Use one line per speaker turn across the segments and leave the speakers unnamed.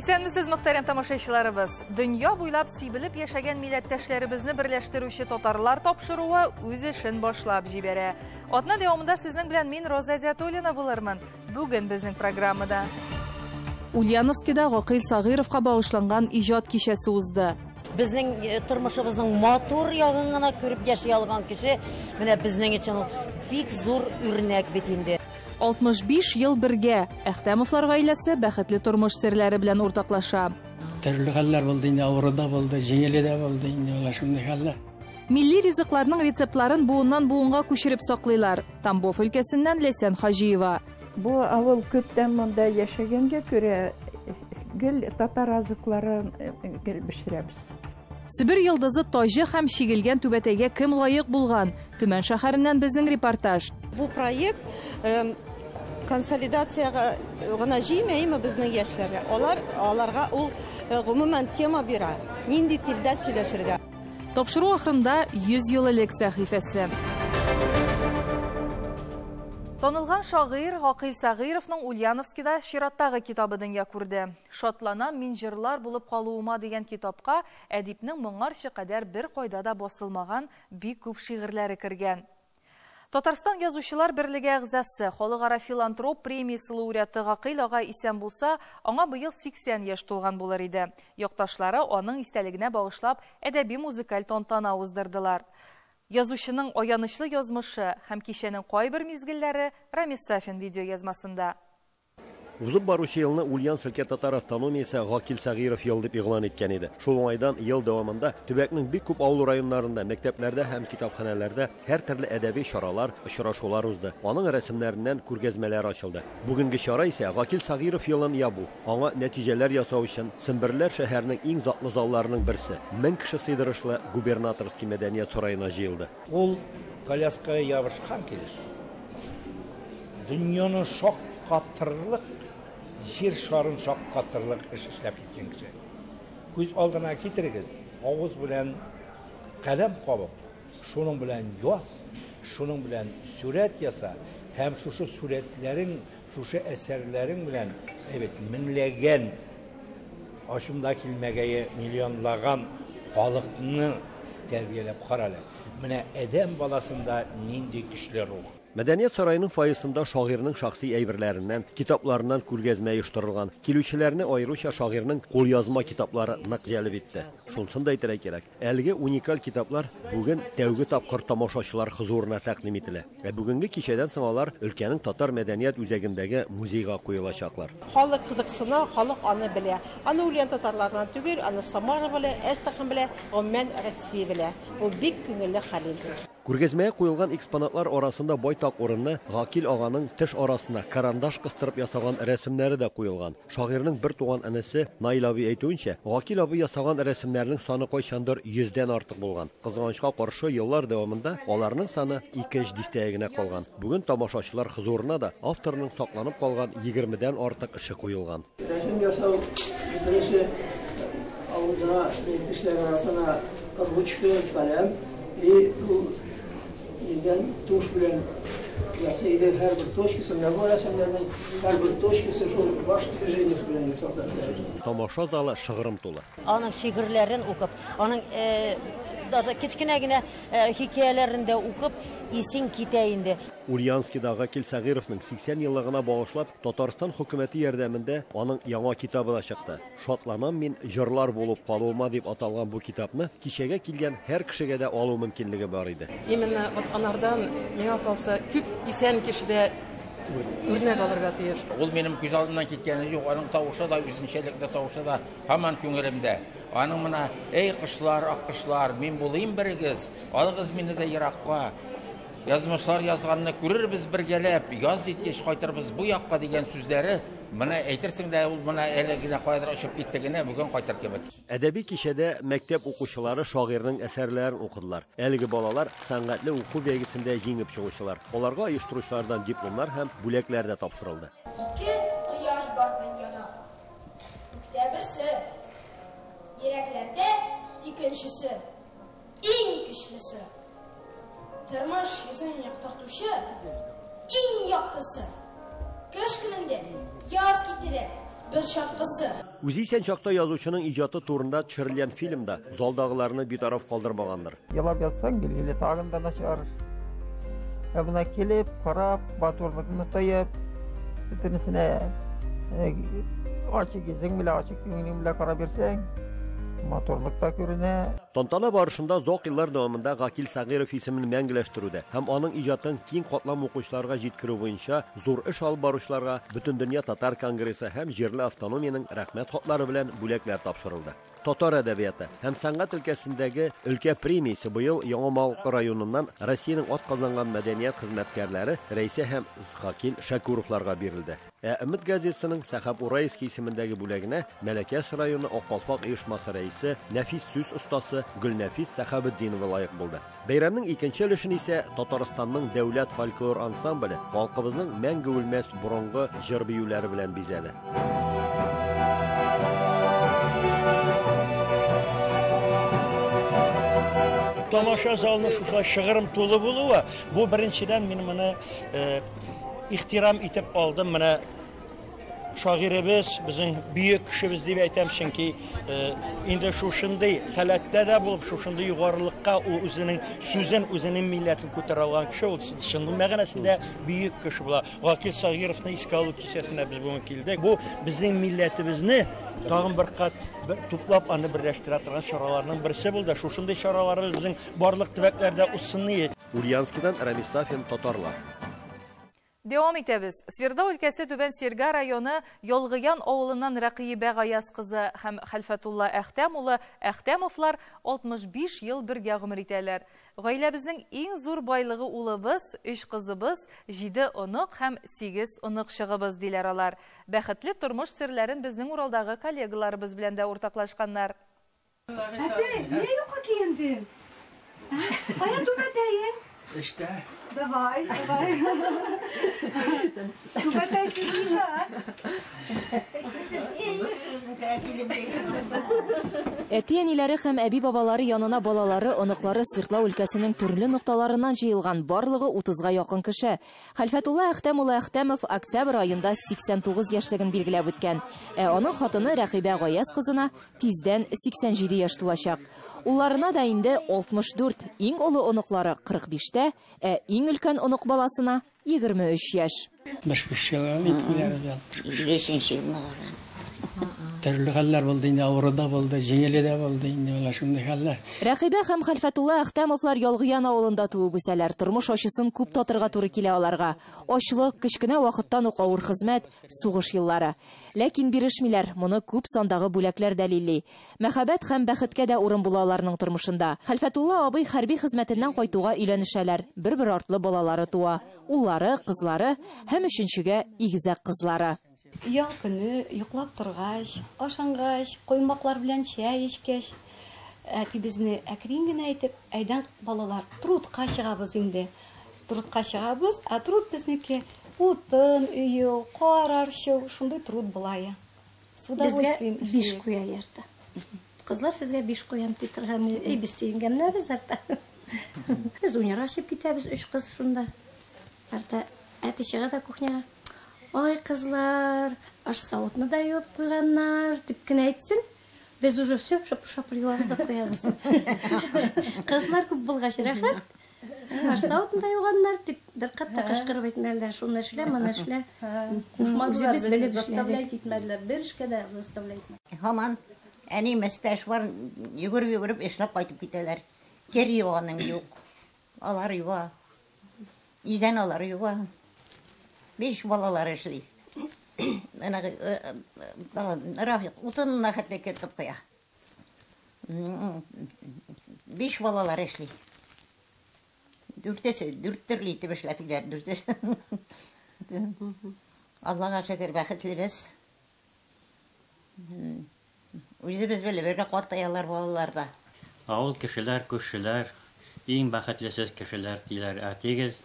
Исәнмесез, мөхтәрәм тамашачыларыбыз. Дөнья буйлап сибелеп яшәгән милләттәшләребезне берләштерүче татарлар тапшыруы үз эшен башлап җибәрә. Атна дәвамында сезнең белән мин Роза Диатуллина булырмын. Бүген безнең программада. Ульяновскида Гакыйль Сагыйровка багышланган иҗат кичәсе узды.
Безнең тормышыбызның матур ягын гына күреп яши алган кеше, менә безнең өчен ул бик зур үрнәк бит инде.
65 ел бергә Әхтәмовлар гаиләсе бәхетле тормыш серләре белән уртаклаша.
Төрле хәлләр булды инде, авыры да булды, җиңеле дә булды инде, алар шундый хәлләр.
Милли ризыкларның рецептларын буыннан буынга күчереп саклыйлар. Тамбов өлкәсеннән Ләйсән Хаҗиева.
Бу авыл күптән монда яшәгәнгә күрә гел татар азыкларын гел пешерәбез.
Себер йолдызы таҗы һәм чигелгән түбәтәйгә кем лаек булган? Төмән шәһәреннән безнең репортаж.
Бу проект консолидациягә гына җыймыймы безнең яшьләргә? Алар аларга ул гомумән тема бирә. Нинди телдә сөйләшергә?
Тапшыру ахырында 100 ел элек сәхифәсе. Танылган шагыйрь Гакыйль Сагыйровның Ульяновскида чираттагы китабы дөнья күрде. Шатланам мин җырлар булып калуыма дигән китапка әдипнең моңарчы кадәр бер кайда да басылмаган бик күп шигырьләре кергән. Татарстан язучылар берлеге әгъзасы, халыкара филантроп премиясе лауреаты Гакыйль ага исән булса, аңа быел 80 яшь тулган булыр иде. Якташлары аның истәлегенә багышлап әдәби музыкаль тантана уздырдылар. Язучының аянычлы язмышы һәм кичәнең кайбер мизгелләре Рамис Сафин видео язмасында.
Узып баручы елны Ульяновск өлкә татар автономиясе Гакил Сагиров ел дип игълан иткән иде. Шул уңайдан ел дәвамында төбәкнең бик күп авыл районнарында, мәктәпләрдә һәм китапханәләрдә һәр төрле әдәби чаралар, очрашулар узды. Аның рәсемнәреннән күргәзмәләр ачылды. Бүгенге чара исә Гакил Сагиров елын ябу, аңа нәтиҗәләр ясау өчен Семберләр шәһәренең иң затлы залларының берсе, 1000 кеше сыйдырышлы Губернаторский мәдәният сараена җыелды.
Ул коляскага ябышкан килеш. Дөньяны шаккатырлык, җир шарын шаккатырлык эш эшләп киткән кеше. Күз алдына китерегез, авыз белән каләм кабып, шуның белән яз, шуның белән сурәт яса һәм шушы сурәтләрең, шушы әсәрләрең белән, әйбәт, меңләгән, ачымда килмәгәе миллионлаган халыкны тәрбияләп карале. Менә адәм баласында нинди көчле рух.
Мәдәният сараеның фойесында шагыйрьнең шәхси әйберләреннән, китапларыннан күргәзмә оештырылган. Килүчеләрне аеруча шагыйрьнең кулъязма китаплары нык җәлеп итте. Шунысын да әйтергә кирәк, әлеге уникаль китаплар бүген тәүге тапкыр тамашачылар хозурына тәкъдим ителә. Ә бүгенге кичәдән соң алар өлкәнең татар мәдәният үзәгендәге музейга куелачаклар.
Халык кызыксына, халык аны белә. Аны Ульян татарларынан түгел, аны Самара белә, Әстерхан белә, гомумән Россия белә. Ул бик күңелле хәл инде.
Күргәзмәгә куелган экспонатлар арасында байтак урынны Гакил аганың теш арасына карандаш кыстырып ясаган рәсемнәре дә куелган. Шагыйрьнең бер туган энесе Наил абый әйтүенчә, Гакил абый ясаган рәсемнәрнең саны кайчандыр 100дән артык булган. Кызганычка каршы, еллар дәвамында аларның саны 2-3 дистәгә генә калган. Бүген тамашачылар хозурына да авторның сакланып калган 20дән артык эше куелган.
Рәсем ясау беренче авызына, тешләр арасына ручка, каләм и ул нидән туш белән ясый иде. Һәрбер точкасы, менә бу рәсемнәрнең һәрбер точкасы шул баш движениесе белән ясалган.
Тамаша залы шыгрым тулы.
Аның шигырьләрен укып, аның даже кечкенә генә хикәяләрен дә укып, исең китә инде.
Ульяновскида Гакил Сагыйровның 80 еллыгына багышлап, Татарстан хөкүмәте ярдәмендә аның яңа китабы да чыкты. Шатланам мин җырлар булып калуыма дип аталган бу китапны кичәгә килгән һәр кешегә дә алу мөмкинлеге бар иде.
Именно вот анардан миңа калса күп исән кешедә үрнәк алырга тиеш.
Ул минем күз алдымнан киткәне юк, аның тавышы да, үзенчәлекле тавышы да һаман күңелемдә. Аның менә, эй кошлар, ак кошлар, мин булыйм берегез, алыгыз мине дә еракка. Язмышлар язганны күрербез бергәләп, яз җиткәч кайтырбыз бу якка дигән сүзләре, менә әйтерсең дә ул менә әле генә каядыр очып китте генә, бүген кайтыр кебек.
Әдәби кичәдә мәктәп укучылары шагыйрьнең әсәрләрен укыдылар. Әлеге балалар сәнгатьле уку бәйгесендә җиңеп чыгучылар. Аларга оештыручылардан дипломнар һәм бүләкләр дә тапшырылды.
Ике кояш бар дөньяда. Күктә берсе, йөрәкләрдә икенчесе, иң көчлесе. Тормыш йөзен яктыртучы иң яктысы. Кыш көнендә яз китерә бер чаткысы.
Үзе исән чакта язучының иҗаты турында төшерелгән фильм да залдагыларны битараф калдырмагандыр.
Елап ятсаң, билгеле, тагын да начар. Ә менә килеп, карап, матурлыкны тоеп, бөтенесенә ачык йөзең белән, ачык күңелең белән карап йөрсәң, матурлык та күренә.
Тантана барышында озак еллар дәвамында Гакил Сәгыйров исемен мәңгеләштерүдә һәм аның иҗатын киң катлам укучыларга җиткерү буенча зур эш алып баручыларга Бөтендөнья татар конгрессы һәм җирле автономиянең Рәхмәт хатлары белән бүләкләр тапшырылды. Татар әдәбияты һәм сәнгать өлкәсендәге өлкә премиясе быел Яңа Малыклы районыннан Россиянең атказанган мәдәният хезмәткәрләре Рәйсә һәм Гакил Шәкүровларга бирелде. Ә Өмет газетасының Сәхаб Ураевский исемендәге бүләгенә Мәләкәс районы Ак калфак оешмасы рәисе, нәфис сүз остасы Гөлнәфис Сәхабетдинова лаек булды. Бәйрәмнең икенче өлешен исә Татарстанның дәүләт фольклор ансамбле халкыбызның мәңге үлмәс борынгы җыр-биюләре белән бизәде.
Тамаша залының шушылай шыгрым тулы булуы, бу беренчедән мин моны ихтирам итеп алдым. Менә шагыйребез, безнең бөек кешебез дип әйтәм, чөнки инде шушындый халәттә дә булып, шушындый югарылыкка ул үзенең сүзен, үзенең милләтен күтәрә алган кеше, ул чын мәгънәсендә бөек кеше була. Гакил Сагировны искә алу кичәсенә без бүген килдек. Бу безнең милләтебезне тагын бер кат бер туплап аны берләштерә торган чараларның берсе булды. Шушындый чараларыбыз безнең барлык төбәкләрдә узсын иде.
Ульяновскидан Рамис Сафин, Татарлар.
Дәвам итәбез. Свердлау өлкәсе Түбән Серга районы Ялгыян авылыннан Рәкыйбә Гаяз кызы һәм Хәлфәтулла Әхтәм улы Әхтәмовлар 65 ел бергә гомер итәләр. Гаиләбезнең иң зур байлыгы улыбыз, өч кызыбыз, 7 онык һәм 8 оныкчыгыбыз, диләр алар. Бәхетле тормыш серләрен безнең Уралдагы коллегаларыбыз белән дә уртаклашканнар.
Әтәй, нигә юкка киендең? Кая түбәтәең?
Эштә.
Давай, давай. Түбәтәйсез никак.
Әти-әниләре һәм әби-бабалары янына балалары, оныклары Свердлау өлкәсенең төрле нокталарыннан җыелган барлыгы 30-га якын кеше. Хәлфәтулла Әхтәм улы Әхтәмов октябрь аенда 89 яшьлеген билгеләп үткән. Ә аның хатыны Рәхибә Гаяз кызына тиздән 87 яшь тулачак. Улларына да инде 64, иң олы оныклары 45-тә, ә иң өлкән онык баласына 23 яшь.
Беш биш ел бит,
Бишенче елны.
Төрле хәлләр булды инде, авыры да булды, җиңеле дә булды инде, менә шундый хәлләр.
Рәхибә һәм Хәлфәтулла Әхтәмовлар Ялгыян авылында туып үсәләр. Тормыш ачысын күп татырга туры килә аларга. Ачлык, кечкенә вакыттан ук авыр хезмәт, сугыш еллары. Ләкин бирешмиләр, моны күп сандагы бүләкләр дәлилли. Мәхәббәт һәм бәхеткә дә урын була аларның тормышында. Хәлфәтулла абый хәрби хезмәтеннән кайтуга өйләнешәләр. Бер-бер артлы балалары туа. Уллары, кызлары һәм өченчегә игезәк кызлары.
Ял көне йоклап торгач, ашангач, коймаклар белән чәй эчкәч, әти безне әкрен генә әйтеп, әйдәң балалар, трудка чыгабыз инде. Трудка чыгабыз, ә труд безнеке утын өю, кар арчу, шундый труд була. С удовольствием
Безгә 5 куя ярты. Кызлар сезгә 5 куям дип торган. Эй, без сөенгәннәрбез арта. Без уйнарга чыгып китәбез, 3 кыз шунда. Арта әти чыга да кухняга. Ай, кызлар, аш савытны да юып куйганнар, дип кенә әйтсен. Без уже все шапыр-шапыр юабыз да куябыз. Кызлар күп булгач рәхәт. Аш савытны да юганнар дип бер кат та кычкырып әйтмәделәр. Шуны эшлә, моны эшлә.
Кушмадылар,
Үзебез
безне
белеп эшләдек.
заставлять итмәделәр, бер эшкә дә заставлять итмәделәр.
Һаман әни мәстәш бар, йөгереп-йөгереп эшләп кайтып китәләр. Кер юганым юк. Алар юа. Изән алар юа. 5 балалар эшли. Рафик утынына хәтле кертеп куя. 5 балалар эшли. Дүртесе, дүрт төрле итеп эшләп киләр, дүртесе. Аллага шөкер, бәхетлебез. Үзебез белеп, бергә картаялар балалар да.
Авыл кешеләр, күршеләр, иң бәхетлесез кешеләр диләр. Әтигез,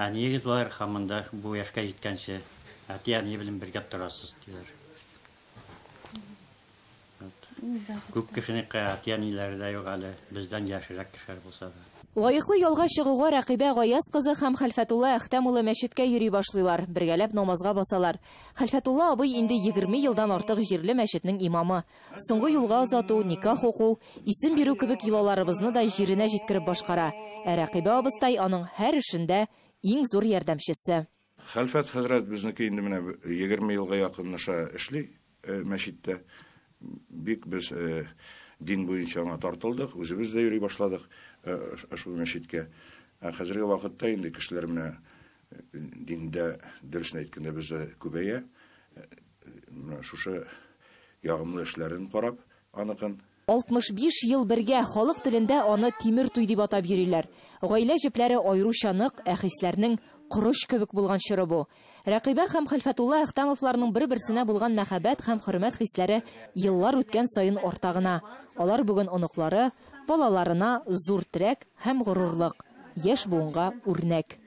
әниегез бар, һәм монда бу яшькә җиткәнче әти-әни белән бергә торасыз диләр. Күп кешенең әти-әниләре дә юк әле, бездән яшьрәк кешеләр булса да.
Лаеклы ялга чыгуга Рәкыйбә Гаяз кызы һәм Хәлфәтулла Әхтәм улы мәчеткә йөри башлыйлар, бергәләп намазга басалар. Хәлфәтулла абый инде 20 елдан артык җирле мәчетнең имамы. Соңгы юлга озату, никах уку, исем бирү кебек йолаларыбызны да җиренә җиткереп башкара. Ә Рәкыйбә абыстай аның һәр эшендә иң зур ярдәмчесе.
Хәлфәт хәзрәт безнеке инде менә 20 елга якынлаша эшли мәчеттә. Бик без дин буенча аңа тартылдык, үзебез дә йөри башладык ошбу мәчеткә. Ә хәзерге вакытта инде кешеләр менә диндә, дөресен әйткәндә, бездә күбәя. Менә шушы ягымлы эшләрен карап, аныкын.
65 ел бергә, халык телендә аны тимер туй дип атап йөриләр. Гаилә җепләре аеруча нык, ә хисләрнең корыч кебек булган чоры бу. Рәкыйбә һәм Хәлфәтулла Әхтәмовларның бер-берсенә булган мәхәббәт һәм хөрмәт хисләре еллар үткән саен арта гына. Алар бүген оныклары, балаларына зур терәк һәм горурлык, яшь буынга үрнәк.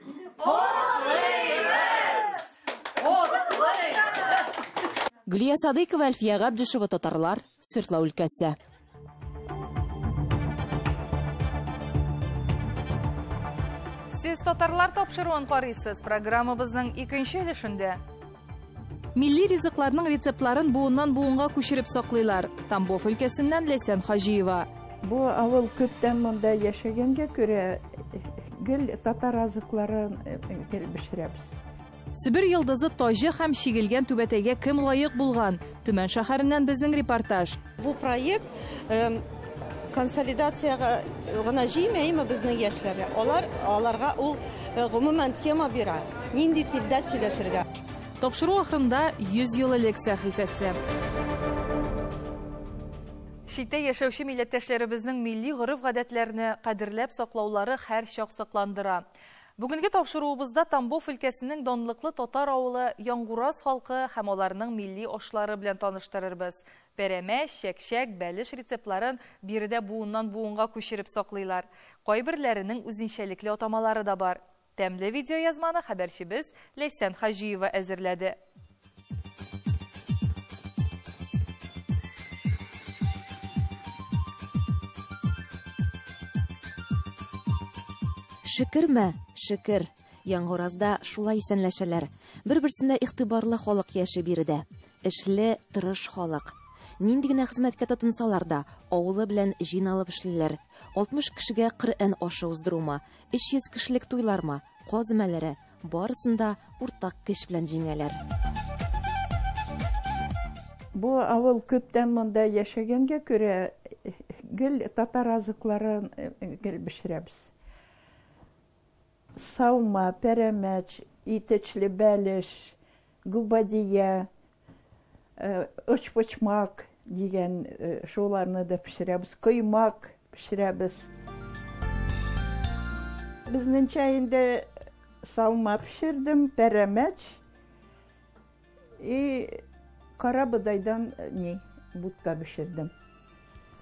Гөлия Садыйкова, Әлфия Габдишева, Татарлар, Свердлау өлкәсе.
Сез татарлар тапшыруын карыйсыз. Программабызның икенче өлешендә. Милли ризыкларның рецептларын буыннан буынга күчереп саклыйлар. Тамбов өлкәсеннән Ләйсән Хаҗиева.
Бу авыл күптән монда яшәгәнгә күрә гел татар азыкларын гел пешерәбез.
Себер йолдызы таҗы һәм чигелгән түбәтәйгә кем лаек булган? Төмән шәһәреннән безнең репортаж.
Бу проект консолидацияга гына җыймыймы безнең яшьләргә. Алар аларга ул гомумән тема бирә. Нинди телдә сөйләшергә.
Тапшыру ахырында 100 ел элек сәхифәсе. Читтә яшәүче милләттәшләребезнең милли гореф-гадәтләрне кадерләп саклаулары һәр чак сакландыра. Бүгенге тапшыруыбызда Тамбов өлкәсенең данлыклы татар авылы Яңгураз халкы һәм аларның милли ашлары белән таныштырырбыз. Пәрәмәч, чәкчәк, бәлеш рецептларын биредә буыннан буынга күчереп саклыйлар. Кайберләренең үзенчәлекле атамалары да бар. Тәмле видеоязманы хәбәрчебез Ләйсән Хаҗиева әзерләде.
Шөкерме? Шөкер. Яңгуразда шулай исәнләшәләр. Бер-берсенә игътибарлы халык яши биредә. Эшле, тырыш халык. Нинди генә хезмәткә тотынсалар да, авылы белән җыйналып эшлиләр. 60 кешегә Коръән ашы уздырумы, 300 кешелек туйлармы, каз өмәләре, барысын да уртак көч белән җиңәләр.
Бу авыл күптән монда яшәгәнгә күрә гел татар азыкларын гел пешерәбез. Салма, пәрәмәч, итечле бәлеш, губадия, өчпочмак дигән шуларны да пешерәбез, коймак пешерәбез. Безнеңчә инде салма пешердем, пәрәмәч и кара бодайдан ни, бутка пешердем.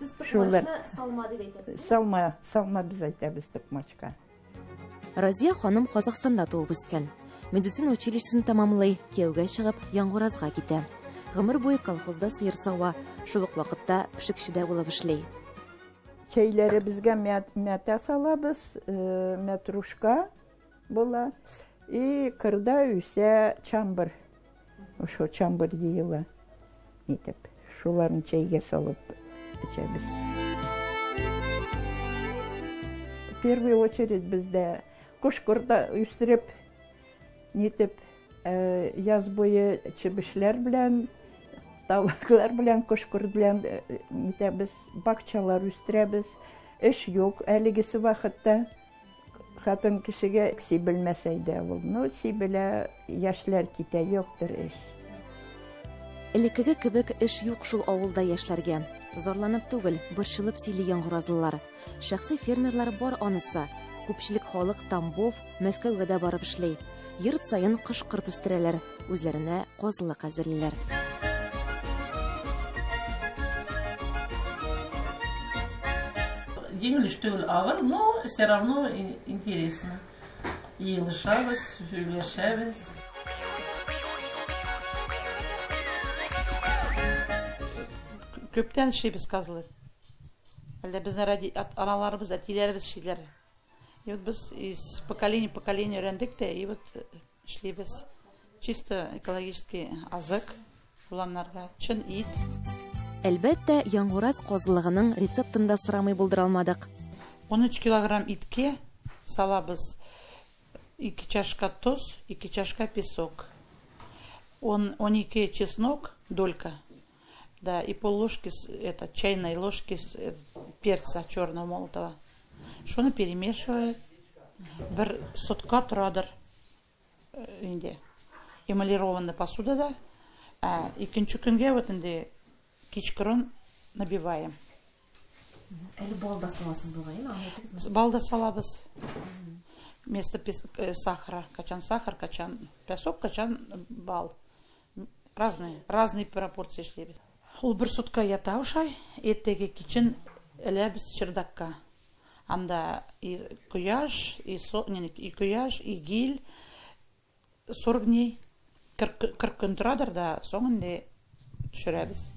Сез токмачны салма дип әйтәсез?
Салма, салма без әйтәбез токмачка.
Разия ханым Казахстанда туып үскән. Медицина училищесын тәмамлый, кияүгә чыгып, Яңгуразга китә. Гомер буе колхозда сыер сава, шул ук вакытта пешекчедә булып эшли.
Чәйләребезгә мята салабыз, мәтрушка була. И кырда үсә чамбыр. Ошо чамбыр йыйыла. Нитеп, шуларын чәйгә салып эчәбез. В первую очередь бездә кош-корт үстереп, нитеп, яз буе чебешләр белән, тавыклар белән, кош-корт белән нитәбез, бакчалар үстерәбез. Эш юк әлегесе вакытта. Хатын кешегә сибелмәсә иде ул. Ну, сибелә, яшьләр китә, юктыр эш.
Элеккеге кебек эш юк шул авылда яшьләргә. Зарланып түгел, борчылып сөйли яңгуразлылар. Шәхси фермерлар бар анысы. Күпчелек халык Тамбов, Мәскәүгә дә барып эшли. Йорт саен кош-корт үстерәләр, үзләренә казылык әзерлиләр.
Җиңел эш түгел, авыр, но все равно интересно. Йыелышабыз, сөйләшәбез.
Күптән эшлибез казылык. Әллә безнең аналарыбыз, әтиләребез эшлиләр.
И вот без из поколения в поколение өйрәндек тә, и вот эшлибез. Чисто экологический азык кулланырга, чын ит.
Әлбәттә, Яңгураз казылыгының рецептын да сорамый булдыра алмадык.
13 килограмм иткә салабыз 2 чашка тоз, 2 чашка песок. 12 чеснок, долька, да, и пол-ложки, это, чайной ложки перца черного молотого. Шуны перемешивает. Бер сутка торадыр инде. Эмалированная посуда, да. А икенче көнгә вот инде кичкырын набиваем.
Әле бал да саласыз бугай, әйме?
Бал да салабыз. Вместо сахара. Качан сахар, качан песок, качан бал. Разные пропорции эшлибез. Ул бер сутка ята ушай, иртәгә кичен эләбез чердакка. Анда и кояш, и и кояш, и гил 40 дней, 40 көн торадыр да, соң инде төшерәбез.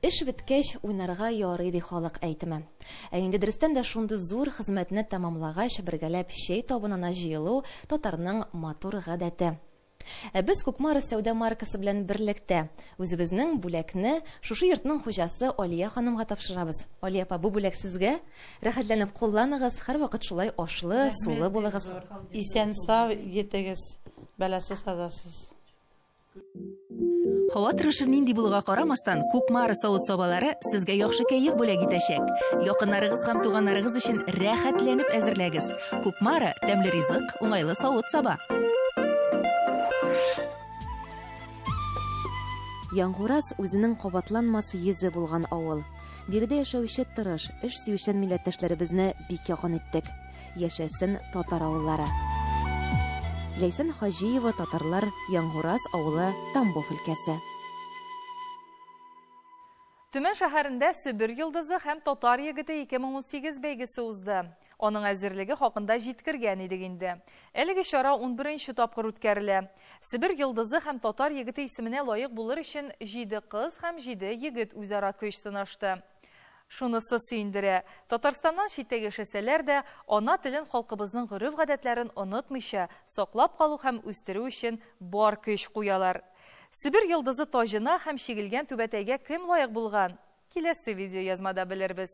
Эш беткәч, уйнарга ярый ди халык әйтеме. Ә инде дөрестән дә шундый зур хезмәтне тәмамлагач, бергәләп чәй табынына җыелу татарның матур гадәте. Ә без Кукмара сәүдә маркасы белән берлектә үзебезнең бүләкне шушы йортның хуҗасы Алия ханымга тапшырабыз. Алия апа, бу бүләк сезгә. Рәхәтләнеп кулланыгыз, һәрвакыт шулай ашлы, сулы булыгыз.
Исән сау җитегез, бәласез, казасыз.
Һава торышы нинди булуга карамастан, Кукмара савыт-сабалары сезгә яхшы кәеф бүләк итәчәк. Якыннарыгыз һәм туганнарыгыз өчен рәхәтләнеп әзерләгез. Кукмара тәмле ризык, уңайлы савыт-саба.
Яңгураз үзенең кабатланмас йөзе булган авыл. Биредә яшәүче тырыш, эш сөючән милләттәшләребезне бик якын иттек. Яшәсен татар авыллары. Ләйсән Хаҗиева, татарлар, Яңгураз авылы, Тамбов өлкәсе.
Төмән шәһәрендә Себер йолдызы һәм татар егете 2018 бәйгесе узды. Аның әзерлеге хакында җиткергән идек инде. Әлеге чара 11нче тапкыр үткәрелә. Себер йолдызы һәм татар егете исеменә лаек булыр өчен 7 кыз һәм 7 егет үзара көч сынашты. Шунысы сөендерә. Татарстаннан читтә яшәсәләр дә, ана телен, халкыбызның гореф-гадәтләрен онытмыйча, саклап калу һәм үстерү өчен бар көч куялар. Себер йолдызы таҗына һәм чигелгән түбәтәйгә кем лаек булган? Киләсе видеоязмада белербез.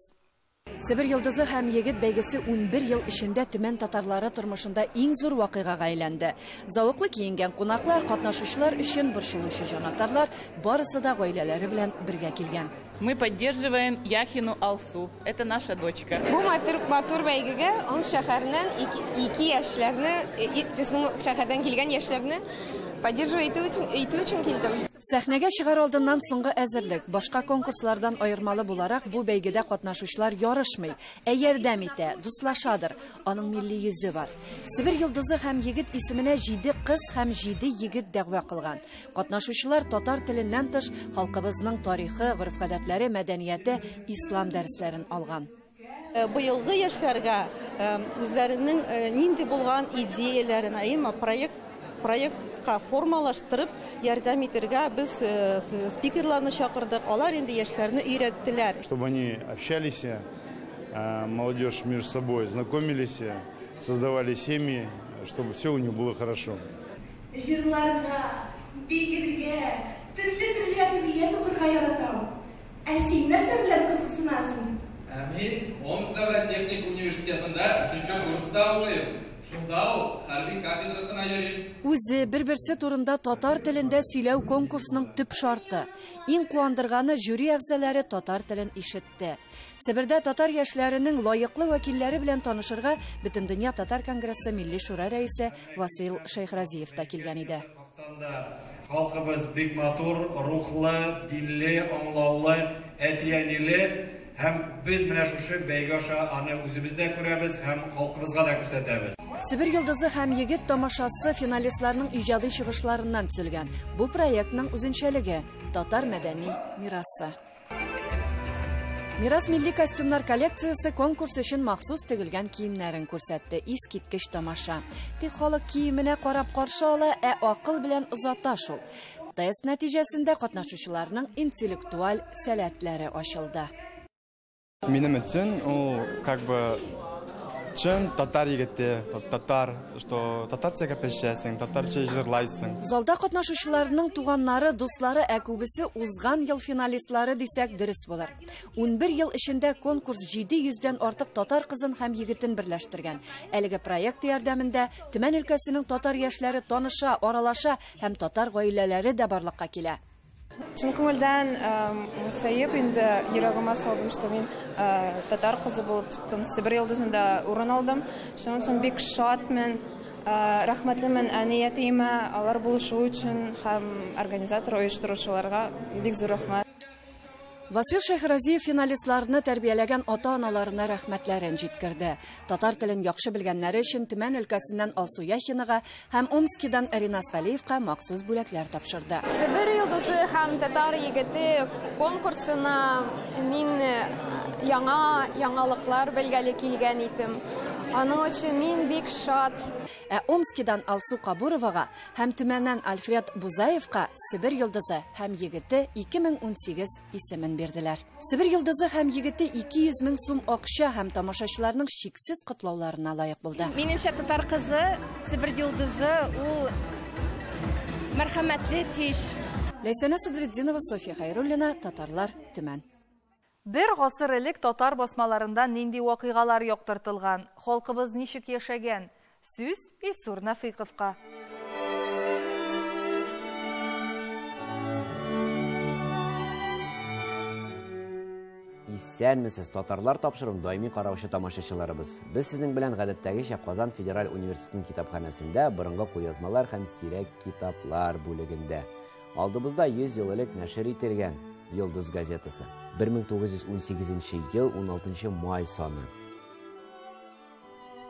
Себер йолдызы һәм егет бәйгесе 11 ел эчендә Төмән татарлары тормышында иң зур вакыйгага әйләнде. Зәвыклы киенгән кунаклар, катнашучылар өчен борчылучы җанатарлар барысы да гаиләләре белән бергә килгән.
Мы поддерживаем Яхину Алсу. Это наша дочка.
Бу матур бәйгегә Омск шәһәреннән ике яшьләрне, безнең шәһәрдән килгән яшьләрне поддерживать итү өчен килдем.
Сәхнәгә чыгар алдыннан соңгы әзерлек. Башка конкурслардан аермалы буларак, бу бәйгедә катнашучылар ярышмый, ә ярдәм итә, дуслашадыр. Аның милли йөзе бар. Себер йолдызы һәм егет исеменә 7 кыз һәм 7 егет дәгъва кылган. Катнашучылар татар теленнән тыш халкыбызның тарихы, гореф-гадәтләре, мәдәнияте, ислам дәресләрен алган.
Быелгы яшьләргә үзләренең нинди булган идеяләрен, әйеме, проектка формалаштырып ярдәм итәргә без спикерларны чакырдык. Алар инде яшьләрне өйрәттеләр.
Чтобы они общались, молодежь между собой знакомились, создавали семьи, чтобы все у них было хорошо.
Җырларга, биергә, төрле-төрле әдәбият укырга яратам. Ә син нәрсә белән кызыксынасың?
Ә мин Омск дәүләт техник университетында 3нче курста укыйм. Шунда ук хәрби кафедрасына йөрим.
Үзе бер-берсе турында татар телендә сөйләү конкурсының төп шарты. Иң куандырганы жюри әгъзалары татар телен ишетте. Себердә татар яшьләренең лаеклы вәкилләре белән танышырга Бөтендөнья татар конгрессы Милли шура рәисе Васил Шәйхразиев та килгән иде.
Халкыбыз бик матур, рухлы, динле, аңлаулы, әти-әниле. Һәм без менә шушы бәйге аша аны үзебез дә күрәбез һәм халкыбызга да күрсәтәбез.
Себер йолдызы һәм егет тамашасы финалистларның иҗади чыгышларыннан төзелгән. Бу проектның үзенчәлеге татар мәдәни мирасы. Мирас милли костюмнар коллекциясе конкурс өчен махсус тегелгән киемнәрен күрсәтте. Искиткеч тамаша. Тик халык киеменә карап каршы ала, ә акыл белән озата шул. Тест нәтиҗәсендә катнашучыларның интеллектуаль сәләтләре ачылды.
Минем өчен ул как бы чын татар егете, вот татар, что татарча гәпләшәсең, татарча җырлайсың.
Залда катнашучыларның туганнары, дуслары, ә күбесе узган ел финалистлары дисәк дөрес булыр. 11 ел эчендә конкурс 700 дән артык татар кызын һәм егетен берләштергән. Әлеге проект ярдәмендә Төмән өлкәсенең татар яшьләре таныша, аралаша һәм татар гаиләләре дә барлыкка килә.
Чын күңелдән сөеп инде йөрәгемә салдым, что мин татар кызы булып чыктым. Себер йолдызында урын алдым. Шуның өчен бик шатмын, рәхмәтлемен әни әтиемә, алар булышу өчен һәм организатор оештыручыларга бик зур рәхмәт.
Васил Шәйхразиев финалистларны тәрбияләгән ата-аналарына рәхмәтләрен җиткерде. Татар телен яхшы белгәннәре өчен Төмән өлкәсеннән Алсу Яхинага һәм Омскидан Ринас Галиевка махсус бүләкләр тапшырды.
Себер йолдызы һәм татар егете конкурсына мин яңа яңалыклар белгәле килгән идем. Аның өчен мин бик шат.
Ә Омскидан Алсу Кабуровага һәм Төмәннән Альфред Бузаевка Себер йолдызы һәм егете 2018 исемен бирделәр. Себер йолдызы һәм егете 200 мең сум акча һәм тамашачыларның чиксез котлауларына лаек булды.
Минемчә, татар кызы Себер йолдызы ул мәрхәмәтле тиеш.
Ләйсәнә Садретдинова, Софья Хайруллина, Татарлар, Төмән.
Бер гасыр элек татар басмаларында нинди вакыйгалар яктыртылган, халкыбыз ничек яшәгән? Сүз Илсур Нафыйковка.
Исәнмесез, татарлар тапшыруын даими караучы тамашачыларыбыз. Без сезнең белән гадәттәгечә Казан федераль университетының китапханәсендә борынгы кулъязмалар һәм сирәк китаплар бүлегендә. Алдыбызда 100 ел элек нәшер ителгән Йолдыз газетасы. 1918 ел 16 май саны.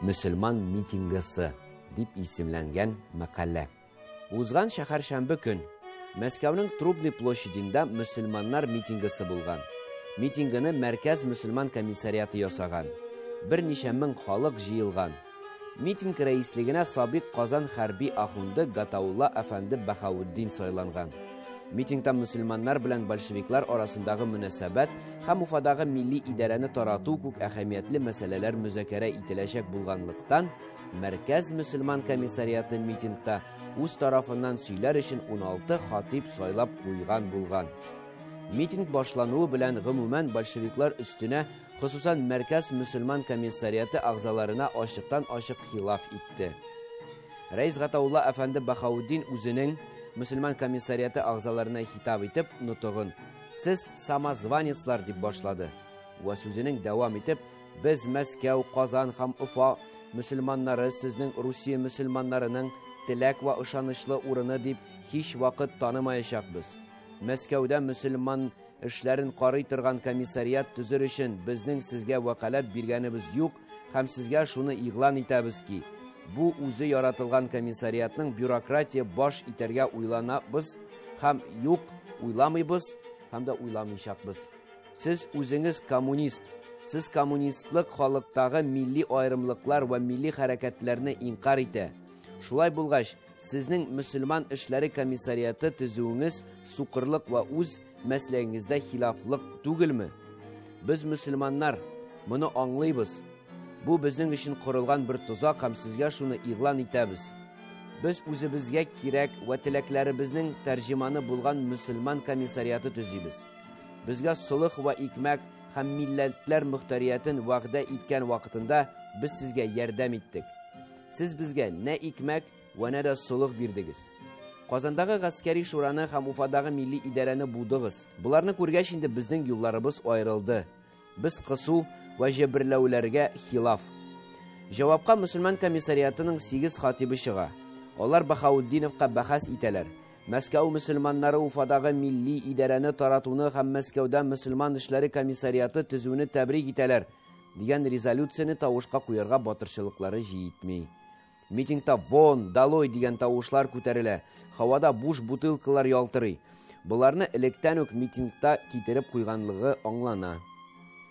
Мөселман митингысы дип исемләнгән мәкалә. Узган шәһәршәмбе көн Мәскәүнең Трубный площадендә мөселманнар митингысы булган. Митингыны Мәркәз мөселман комиссариаты ясаган. Берничә мең халык җыелган. Митинг рәислегенә сабик Казан хәрби ахунды Гатаулла әфәнде Баһаутдин сайланган. Митингта мөселманнар белән большевиклар арасындагы мөнәсәбәт һәм Уфадагы милли идарәне тарату күк әһәмиятле мәсьәләләр мөзакәрә ителәчәк булганлыктан, Мәркәз мөселман комиссариаты митингта үз тарафыннан сөйләр өчен 16 хатип сайлап куйган булган. Митинг башлануы белән гомумән большевиклар өстенә, хосусан Мәркәз мөселман комиссариаты әгъзаларына ачыктан-ачык хилаф итте. Рәис Гатаулла әфәнде Баһаутдин үзенең мөселман комиссариаты әгъзаларына хитап итеп, нотыгын «Сез самозванецлар» дип башлады. Вә сүзенең дәвам итеп, «Без Мәскәү, Казан һәм Уфа мөселманнары сезнең Русия мөселманнарының теләк вә ышанычлы урыны дип һич вакыт танымаячакбыз. Мәскәүдә мөселман эшләрен карый торган комиссариат төзер өчен безнең сезгә вәкаләт биргәнебез юк һәм сезгә шуны игълан итәбез ки, бу үзе яратылган комиссариатның бюрократия баш итәргә уйланабыз һәм юк уйламыйбыз һәм дә уйламыйчакбыз. Сез үзегез коммунист. Сез коммунистлык халыктагы милли аерымлыклар ва милли хәрәкәтләрне инкар итә. Шулай булгач, сезнең мөселман эшләре комиссариаты төзүегез сукырлык ва үз мәсләгегездә хилафлык түгелме? Без мөселманнар моны аңлыйбыз. Бу безнең өчен корылган бер тозак һәм сезгә шуны игълан итәбез. Без үзебезгә кирәк вә теләкләребезнең тәрҗеманы булган мөселман комиссариаты төзибез. Безгә солых вә икмәк һәм милләтләр мөхтәриятен вәгъдә иткән вакытында без сезгә ярдәм иттек. Сез безгә нә икмәк вә нә дә солых бирдегез. Казандагы гаскәри шураны һәм Уфадагы милли идарәне будыгыз. Буларны күргәч инде безнең юлларыбыз аерылды. Без кысу вә җәберләүләргә хилаф. Җавапка мөселман комиссариатының 8 хатибы чыга. Алар Баһаутдиновка бәхәс итәләр. Мәскәү мөселманнары Уфадагы милли идарәне таратуны һәм Мәскәүдә мөселман эшләре комиссариаты төзүне тәбрик итәләр дигән резолюцияне тавышка куярга батырчылыклары җитми. Митингта вон, долой дигән тавышлар күтәрелә. Һавада буш бутылкалар ялтырый. Буларны электән үк митингта китереп куйганлыгы аңлана.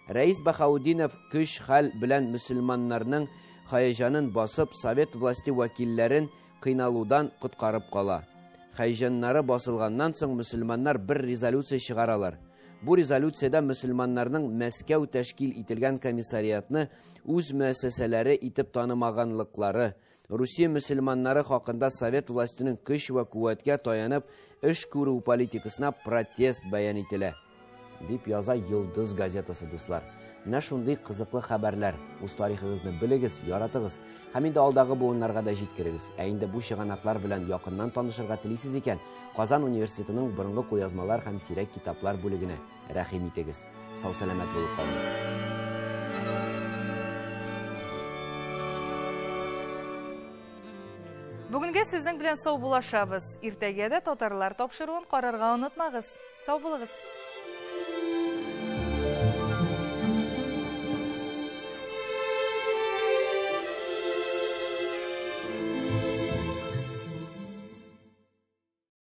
Рәис Баһаутдинов көч хәл белән мөселманнарның хәяҗанын басып, совет власти вәкилләрен кыйналудан коткарып кала. Хәйҗаннары басылганнан соң мөселманнар бер резолюция чыгаралар. Бу резолюциядә мөселманнарның Мәскәү тәшкил ителгән комиссариатны үз мөәссәсәләре итеп танымаганлыклары, Русия мөселманнары хакында совет властеның көч вә куәткә таянып эш күрү политикасына протест бәян ителә, дип яза Йолдыз газетасы, дуслар. Менә шундый кызыклы хәбәрләр. Үз тарихыгызны белегез, яратыгыз һәм инде алдагы буыннарга да җиткерегез. Ә инде бу чыганаклар белән якыннан танышырга телисез икән, Казан университетының борынгы кулъязмалар һәм сирәк китаплар бүлегенә рәхим итегез. Сау-сәламәт булып калыгыз.
Бүгенгә сезнең белән саубуллашабыз. Иртәгә дә татарлар тапшыруын карарга онытмагыз. Сау булыгыз.